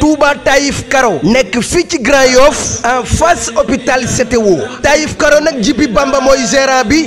Touba Taïf Karo nekk fii ci Grand Yoff en face hôpital CTO Taïf Karo nag Jibi Bamba mooy gérant bi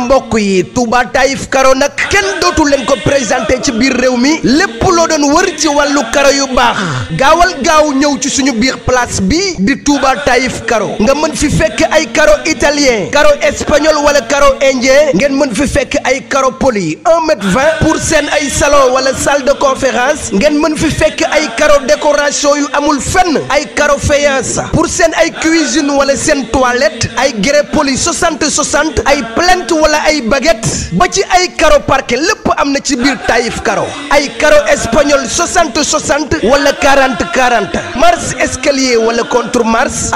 mbokk yi Touba Taïf Karo nag kenn dootu leen ko présenté ci biir réew mi lépp loo doon wër ci wàllu karo yu baax gaawal gaaw ñëw ci suñu biir place bi di Touba Taïf Karo nga mën fi fekk ay karo italien karo espagnol wala karo indien ngeen mën fi fekk ay karo poli 1,20 m pour seen ay salon wala salle de conférence ngeen mën fi fekk ay karo décoration yu amul fenn ay karo faïence pour seen ay cuisine wala seen toilette ay grès poli 60 ay plinthe wala ay baguette ba ci ay karo parquet lépp am na ci biir Taïf Karo ay karo espagnol 60 wala 40 marche escalier wala contre marche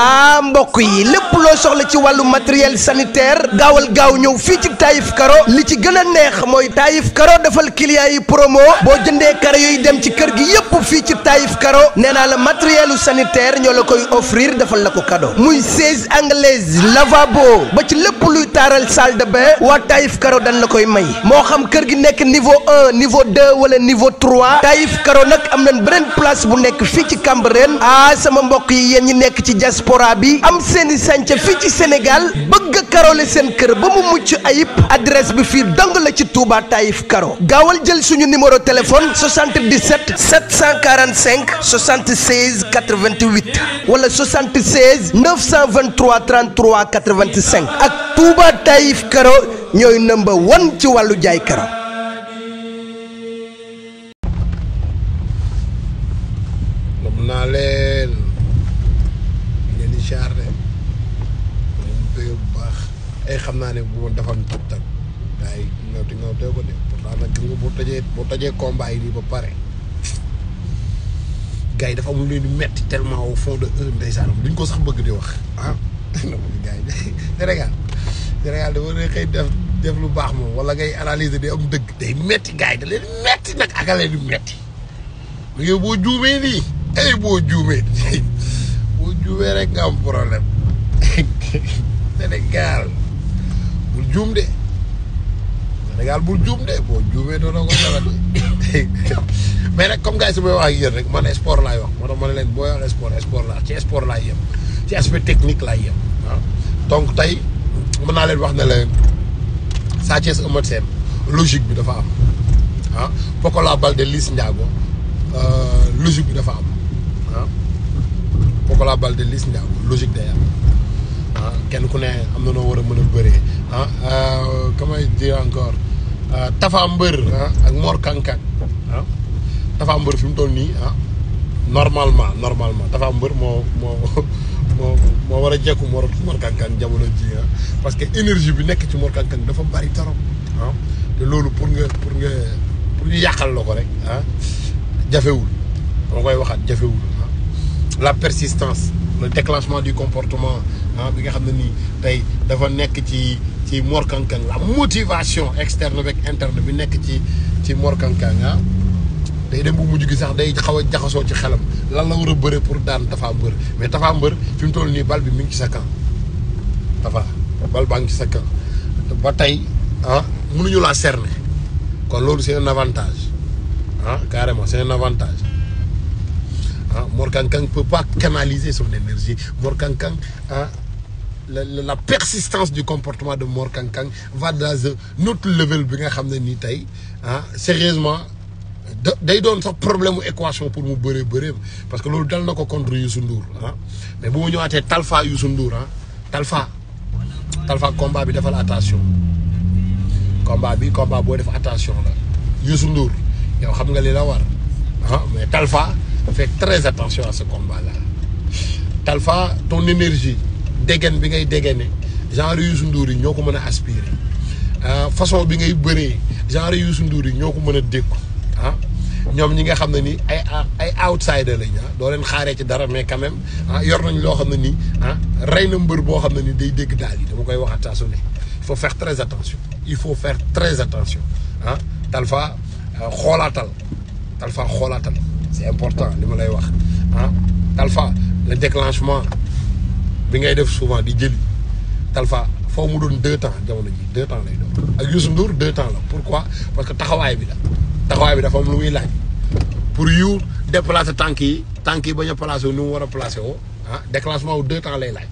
mbokk yi lépp loo soxla ci wàllu matériel sanitaire gaawal gaaw ñëw fii ci Taïf Karo li ci gën a neex mooy Taïf Karo defal client yi promo boo jëndee karo yooyu dem ci kër gi yépp fii ci Taïf Karo nee naa la matériel sanitaire ñoo la koy offrir defal la ko cadeau muy siège anglaise lavabo ba ci lépp luy taaral salle de bain waa Taïf Karo dañ la koy may moo xam kër gi nekk niveau 1 niveau 2 wala niveau 3 Taïf Karo nag am nañ beneen place bu nekk fii ci Cambérène sama mbokk yi yéen ñi nekk ci diaspora bi am seeni sànca fii ci Sénégal bëgg a karole seen kër ba mu mucc ayib adresse bi fii dong la ci Touba Taïf Karo gaawal jël suñu numéro téléphone 77 745 76 88 wala 76 923 33 85 ak Touba Taïf Karo ñooy number 1 ci wàllu jaay karo. naa leen di charré bu baax ay xam naa ne bu ma defoon toj ay ngaw tee ko de pourtant nag gis nga boo tojee combat yi nii ba pare gars yi dafa amul leen di metti tellement au fond de eux ndeysaan duñ ko sax bëgg di wax gars yi Sénégal dafa ne xëy def lu baax moom wala ngay analyser di am dëgg day metti gars yi da leen metti nag ak leen di metti yow boo juumee nii boo juumee rek nga am problème Sénégal bul juum de boo juumee doonoo ko dara mais nag comme gars yi su may wax ak yéen rek man sport laay wax moo tax ma ne leen booy wax sport la ci sport laay yem ci aspect technique laay yem donc tey mën naa leen wax ne leen Sa Thiès Eumeu Sène logique bi dafa am Pokola Baldé Liss Ndiago logique bi dafa am Pokola Baldé Liss Ndiago logique day am kenn ku ne am na noo war a mën a bëree comment dire encore Tafa Mbër ak Mor Kankang Tafa Mbër fi mu toll nii normalement Tafa Mbër moo war a jekku Mor Kankang jamono ji parce que énergie bi nekk ci Mor Kankang dafa bari torop te loolu pour ñu yàqal la ko rek jafewul dama koy waxaat jafewul la persistance le déclenchement du comportement bi nga xam ne nii tey dafa nekk ci Mor Kankang la motivation externe avec interne bi nekk ci Mor Kankang day dem bu mujj gi sax day xaw a jaxasoo ci xelam lan la war a bëre pour daan Tafa Mbër mais Tafa Mbër fi mu toll nii bal bi mi ngi ci sa camp bal baa ngi ci sa camp ba tey mënuñu laa cerner kon loolu c'est un avantage carrément c'est un avantage Mor Kankang ne peut pas canaliser son énergie Mor Kankang la persistance du comportement de Mor Kankang va dans un autre level bi nga xam ne nii tey sérieusement day doon sax problème mu équation pour mu bëree parce que loolu dal na ko contre Youssou Ndour mais bu ma ñëwaatee Talfa Youssou Ndour Talfa combat bi defal attention combat boo def attention la Youssou Ndour yow xam nga li la war mais Talfa fait très attention à ce combat-là Talfa ton énergie dégaine bi ngay dégainer genre Youssou Ndour yi ñoo ko mën a aspirer façon bi ngay bëree genre Youssou Ndour yi ñoo ko mën a dékku ñoom ñi nga xam ne ni ay outsider lañ doo leen xaaree ci dara mais quand même yor nañ loo xam ne nii rey na mbër boo xam ne ni day dégg daal yi dama koy wax saa su ne il faut faire très attention Talfa xoolaatal c'est important li ma lay wax Talfa le déclenchement bi ngay def souvent di jëli Talfa foofu mu doon 2 temps jamono ji 2 temps lay doon ak Youssou Ndour 2 temps la pourquoi parce que taxawaay bi dafa am lu muy laaj pour yu déplacer tànk yi bañ a placé wu ni mu war a placé woo déclenchement wu 2 temps lay laaj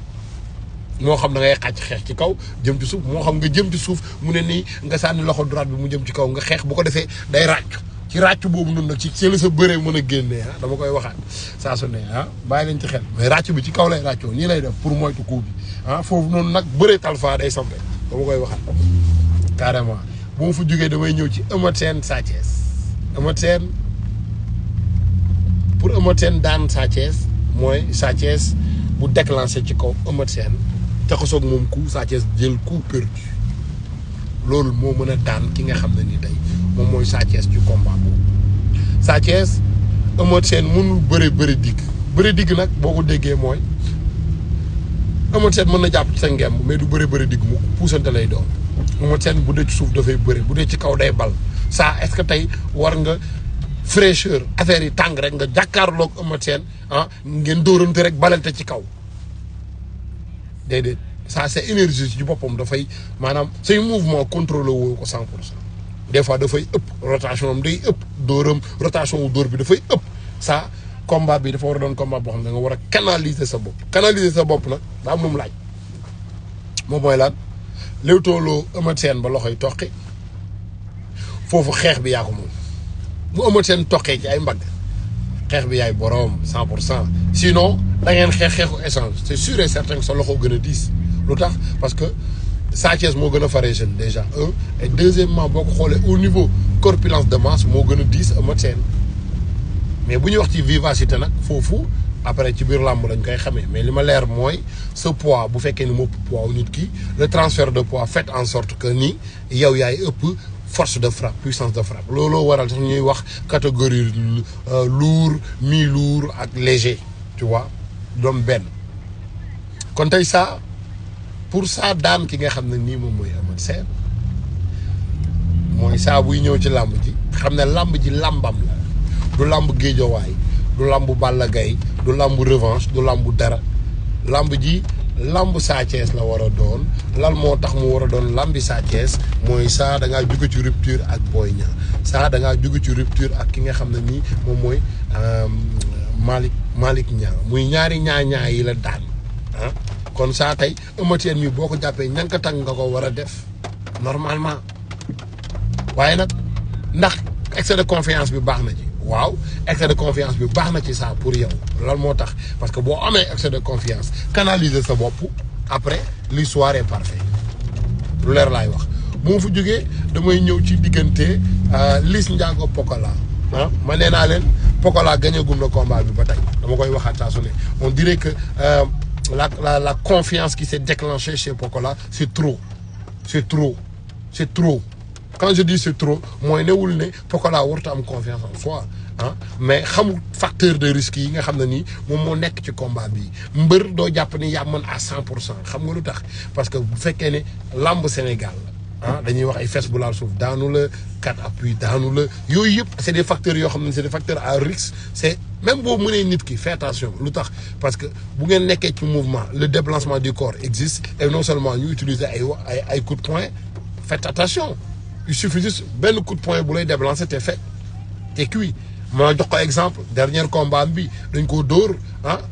moo xam da ngay xàcc xeex ci kaw jëm ci suuf moo xam nga jëm ci suuf mu ne nii nga sànni loxo droite bi mu jëm ci kaw nga xeex bu ko defee day ràcc ci ràcc boobu noonu nag ci la sa bëree mën a génnee dama koy waxaat saa su ne bàyyi lañ ci xel mais ràcc bi ci kaw lay ràccoo nii lay def pour moytu coup bi foofu noonu nag bëree Talfa day sampe dama koy waxaat carrément bu ma fa jógee damay ñëw ci Eumeu Sène Sa Thiès Eumeu Sène pour Eumeu Sène daan Sa Thiès mooy Sa Thiès bu déclenché ci kaw Eumeu Sène taxasoog moom coup Sa Thiès jël coup perdu loolu moo mën a daan ki nga xam ne ni tey moom mooy Sa Thiès ci combat boobu Sa Thiès Eumeu Sène mënul bëri digg nag boo ko déggee mooy Eumeu Sène mën na jàpp ci sa ngemb mais du bëri digg mu puusante lay doon Eumeu Sène bu dee ci suuf dafay bëri bu dee ci kaw day bal ça est-ce que tey war nga fraîcheur affaire yi tàng rek nga jàkkaarloog Eumeu Sène ngeen dóorante rek balante ci kaw déedéet ça c'est énergie ci boppam dafay maanaam say mouvement contrôlé woo ko 100%. des fois dafay ëpp rotation am day ëpp dóoram rotation wu dóor bi dafay ëpp ça combat bi dafa war a doon combat boo xam ne da nga war a canaliser sa bopp nag daa am lu mu laaj moom mooy lan léewtooloo Eumeu Sène ba loxoy toqi foofu xeex bi yaa ko moom bu Eumeu Sène toqee ci ay mbagg xeex bi yaay boroom 100% sinon da ngeen xeexu échange c'est sûr et certain que sa loxo gën a diis lu tax parce que Sa Thiès moo gën a faree jeune déjà et deuxièmement boo ko xoolee au niveau corpulence de masse moo gën a diis Eumeu Sène mais bu ñuy wax ci vivacité nag foofu après ci biir làmb lañ koy xamee mais li ma leer mooy ce poids bu fekkee ni moo ëpp poids nit ki le transfert de poids fait en sorte que ni yow yaay ëpp force de frappe puissance de frappe looloo waral sax ñuy wax catégorie lourd mi-lourd ak léger tu vois doom benn kon tey ça pour ça daan ki nga xam ne nii moom mooy Eumeu Sène mooy saa buy ñëw ci làmb ji xam ne làmb ji làmbam la du làmb géejowaay du làmb Balla Gaye du làmb revanche du làmb dara làmb ji làmb Sa Thiès la war a doon lan moo tax mu war a doon làmbi Sa Thiès mooy saa da ngaa jóge ci rupture ak Boy Niang saa da ngaa jóge ci rupture ak ki nga xam ne nii moom mooy Malick Niang muy ñaari ñaa yi la daan kon saa tey Eumeu Sène mi boo ko jàppee ñankatang nga ko war a def normalement waaye nag ndax excès de confiance bi baax na ci waaw excès de confiance bi baax na ci ça pour yow lan moo tax parce que boo amee excès de confiance canaliser sa bopp après l'histoire est parfaite lu leer laay wax bu ma fa jógee damay ñëw ci diggante Liss Ndiago Pokola ma nee naa leen Pokola gagné gum na combat bi ba tey dama koy waxaat saa su ne on dirait que la confiance qui s'est déclenchée chez Pokola c'est trop quand je dis c'est trop mooy newul ne Pokola warut a am confiance en soi mais xamul facteur de risque yi nga xam ne nii moom moo nekk ci combat bi mbër doo jàpp ni yaa mën à 100% xam nga lu tax parce que bu fekkee ne lamb Sénégal dañuy wax ay fes bu laal suuf daanu la 4 appuis daanu la yooyu yëpp c'est des facteurs yoo xam ne c'est des facteurs à risque c'est même boo mënee nit ki fais attention lu tax parce que bu ngeen nekkee ci mouvement le débalancement du corps existe et non seulement ñu utiliser ay coup de poing faites attention il suffit juste benn coup de poing bu lay débalancer te fait te cuit ma jox ko exemple dernier combat bi dañ koo dóor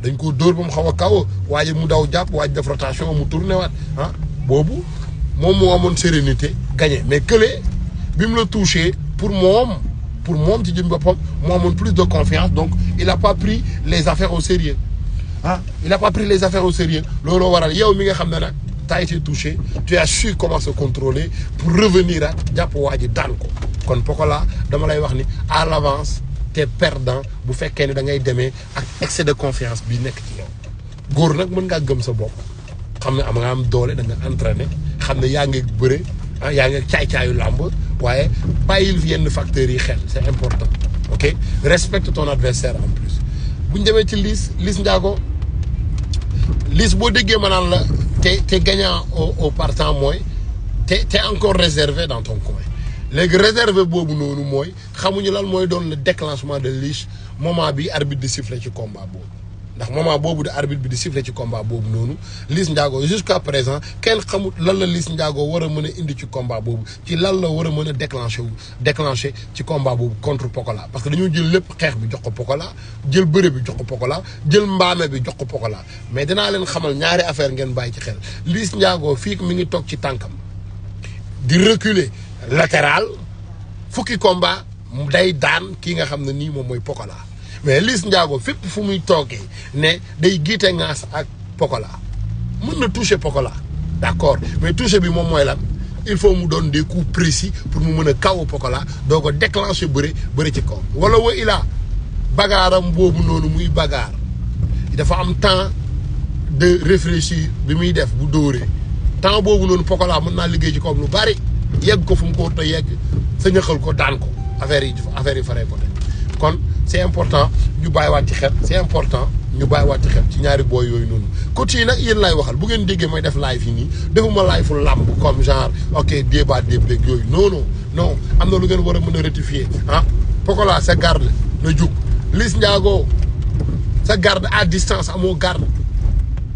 dañ koo dóor ba mu xaw a kaw waaye mu daw jàpp waaye def rotation mu tourné waat boobu moom moo amoon sérénité gagné mais kële bi mu la touché pour moom ci jëm boppam moo amoon plus de confiance donc il a pas pris les affaires au sérieux looloo waral yow mi nga xam ne nag t'as été touché tu as su comment se contrôler pour revenir ak jàpp waa ji daan ko kon Pokola dama lay wax ni à l'avance t'es perdant bu fekkee ne da ngay demee ak excès de confiance bi nekk ci yow góor nag mën ngaa gëm sa bopp xam ne am nga am doole da nga entraîné xam ne yaa ngi bëre yaa ngi caay-caayu làmb waaye bàyyil yenn facteurs yi xel c'est important ok respecte ton adversaire en plus bu ñu demee ci Liss Ndiago Liss boo déggee ma naan la te gagnant au partant mooy te encore réservé dans ton coin léegi réservé boobu noonu mooy xamuñu lan mooy doon le déclenchement de Liss moment bi arbitre di siffler ci combat boobu ndax moment boobu di arbitre bi di siffler ci combat boobu noonu Liss Ndiago jusqu'à présent kenn xamut lan la Liss Ndiago war a mën a indi ci combat boobu ci lan la war a mën a déclencher ci combat boobu contre Pokola parce que dañoo jël lépp xeex bi jox ko Pokola jël bëre bi jox ko Pokola jël mbaame bi jox ko Pokola mais dinaa leen xamal ñaari affaire ngeen bàyyi ci xel Liss Ndiago fii mi ngi toog ci tànkam di reculer latéral fukki combat day daan kii nga xam ne nii moom mooy Pokola mais Liss Ndiago fépp fu muy toogee ne day giite ngaas ak Pokola mën na toucher Pokola d'accord mais toucher bi moom mooy lan il faut mu doon des coups précis pour mu mën a kaw Pokola doo ko déclencher bëri ci kaw wala wa ilaa bagaaram boobu noonu muy bagaar dafa am temps de réfléchir bi muy def bu dóoree temps boobu noonu Pokola mën naa liggéey ci kawam lu bari yegg ko fu mu ko te yegg sa ñëxal ko daan ko affaire yi faree ko kon c'est important ñu bàyyiwaat ci xel c'est important ñu bàyyiwaat ci xel ci ñaari booy yooyu noonu coach yi nag yéen laay waxal bu ngeen déggee may def live yi nii defuma live fu làmb comme genre ok débat déeg yooyu non am na lu ngeen war a mën a rectifier ah Pokola sa garde na jug Liss Ndiago sa garde à distance amoo garde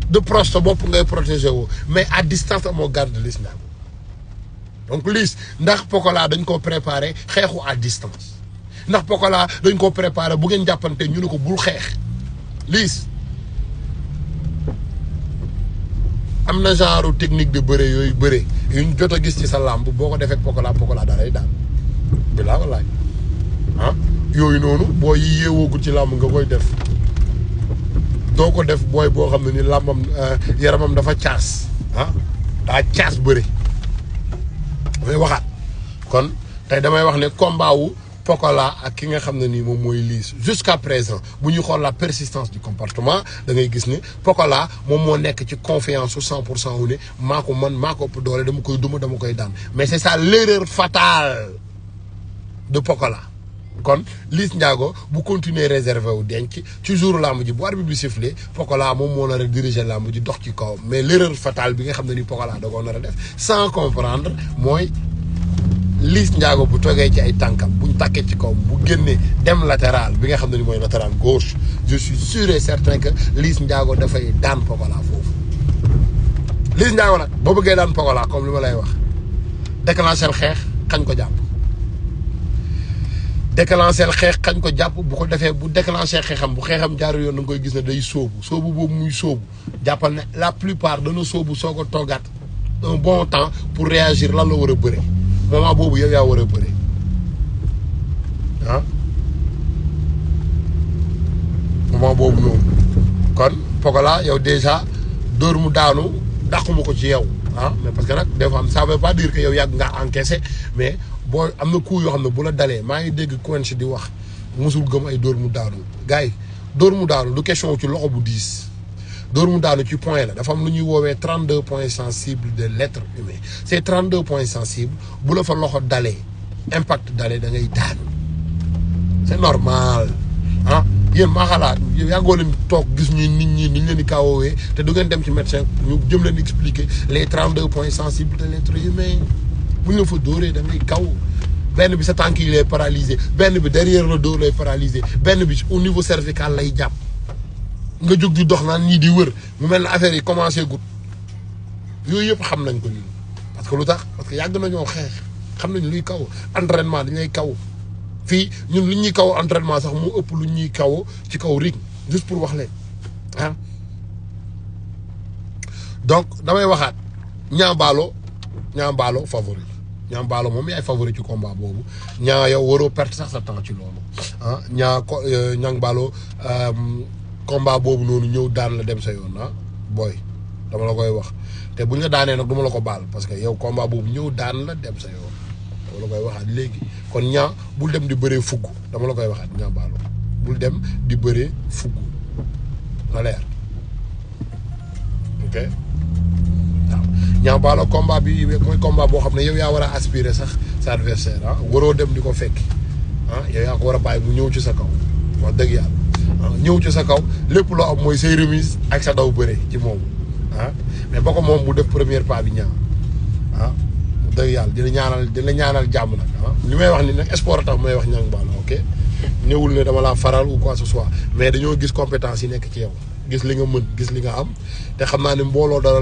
de proche sa bopp ngay protéger woo mais à distance amoo garde Liss Ndiago donc Liss ndax Pokola dañ ko préparer xeexu à distance ndax Pokola dañ ko préparer bu ngeen jàppante ñu ne ko bul xeex Liss am na genre technique de bëre yooyu bëre yuñ jot a gis ci sa làmb boo ko defee Pokola da lay daan bilaa wallaay ah yooyu noonu booy yi yeewoogul ci làmb nga koy def doo ko def booy boo xam ne ni làmbam yaramam dafa caas daa caas bëre damay waxaat kon tey damay wax ne combat wu Pokola ak ki nga xam ne nii moom mooy Liss jusqu'à présent bu ñuy xool la persistance du comportement da ngay gis ne Pokola moom moo nekk ci confiance su 100% wu ne maa ko man maa ko ëpp doole dama koy duma dama koy daan mais c'est ça l'erreur fatale de Pokola kon Liss Ndiago bu continuer réservé wu denc ci jour làmb ji bu arbitre bi sifflé Pokola moom moo nar a diriger làmb ji dox ci kawam mais l'erreur fatale bi nga xam ne ni Pokola da koo nar a def sans comprendre mooy Liss Ndiago bu toogee ci ay tànkam buñ tàkkee ci kaw bu génnee dem latéral bi nga xam ne ni mooy latéral gauche je suis sûr et certain que Liss Ndiago dafay daan Pokola foofu Liss Ndiago nag boo bëggee daan Pokola comme li ma lay wax déclencher xeex xañ ko jàpp bu ko defee bu déclencher xeexam bu xeexam jaaru yoon da nga koy gis ne day sóobu boobu muy sóobu jàppal ne la plupart dana sóobu soo ko toogaat un bon temps pour réagir lan la war a bëre moment boobu yow yaa war a bëre moment boobu noonu kon Pokola yow déjà dóor mu daanu dàquma ko ci yow mais parce que nag des fois ça veut pas dire que yow yàgg nga encaissé mais boo am na coup yoo xam ne bu la dalee maa ngi dégg Quench di wax mosul gëm ay dóor mu daanu gars yi dóor mu daanu du question ci loxo bu diis dóor mu daanu ci point la dafa am lu ñuy woowee 32 points sensibles de l'être humain ces 32 points sensibles bu la fa loxo dalee impact dalee da ngay daanu c'est normal yéen maa xalaat yàggoo leen toog gis ñu nit ñi ni ñu leen di kawoowee te du ngeen dem ci médecin ñu jëm leen expliquer les 32 points sensibles de l'être humain bu ñu la fa dóoree da ngay kaw benn bi sa tànk yi lay paralysé benn bi derrière le dos lay paralysé benn bi au niveau cervical lay jàpp nga jóg di dox naan ñii di wër mu mel ne affaire yi commencé gut yooyu yëpp xam nañ ko ñun parce que lu tax parce que yàgg nañoo xeex xam nañ luy kaw entraînement dañ lay kaw fii ñun lu ñuy kaw entraînement sax mu ëpp lu ñuy kaw ci kaw ring juste pour wax leen donc damay waxaat Niang Ballo favori Niang Ballo moom yaay favori ci combat boobu Niang yow waroo perte sax sa temps ci loolu Niang Ballo combat boobu noonu ñëw daan la dem sa yoon booy dama la koy wax te buñ la daanee nag duma la ko baal parce que yow combat boobu ñëw daan la dem sa yoon dama la koy waxaat léegi kon Niang bul dem di bëree fugg dama la koy waxaat Niang Ballo bul dem di bëree fugg na leer ok waaw Niang Ballo combat bi mooy combat boo xam ne yow yaa war a aspirer sax sa adversaire waroo dem di ko fekk yow yaa ko war a bàyyi mu ñëw ci sa kaw wax dëgg yàlla ñëw ci sa kaw lépp loo am mooy say remise ak sa daw bëre ci moom mais ba ko moom mu def première pas bi Niang dëgg yàlla dina ñaanal jàmm nag li may wax ni nag sport tax may wax Niang Ballo ok ñëwul ne dama laa faral ou quoi que ce soit mais dañoo gis compétence yi nekk ci yow gis li nga mën gis li nga am te xam naa ne mbooloo dana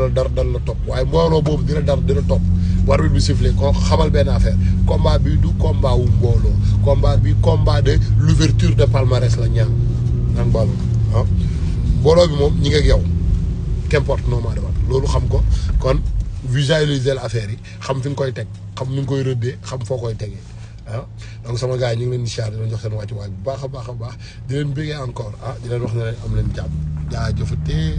la topp waaye mbooloo boobu dina topp war bi sifflé ko xamal benn affaire combat bi du combat wu mbooloo combat bi combat de l'ouverture de palmarès la ñaan naan baalu mbooloo bi moom ñi nga ak yow qu'importe non maa demat loolu xam ko kon visualiser l'affaire yi xam fi nga koy teg xam ni nga koy rëddee xam foo koy tegee donc sama gars yi ñu ngi leen di siyaar di leen jox seen wàccuwaay bu baax a baax di leen bëggee encore di leen wax ne leen am leen jàmm jaajëfatee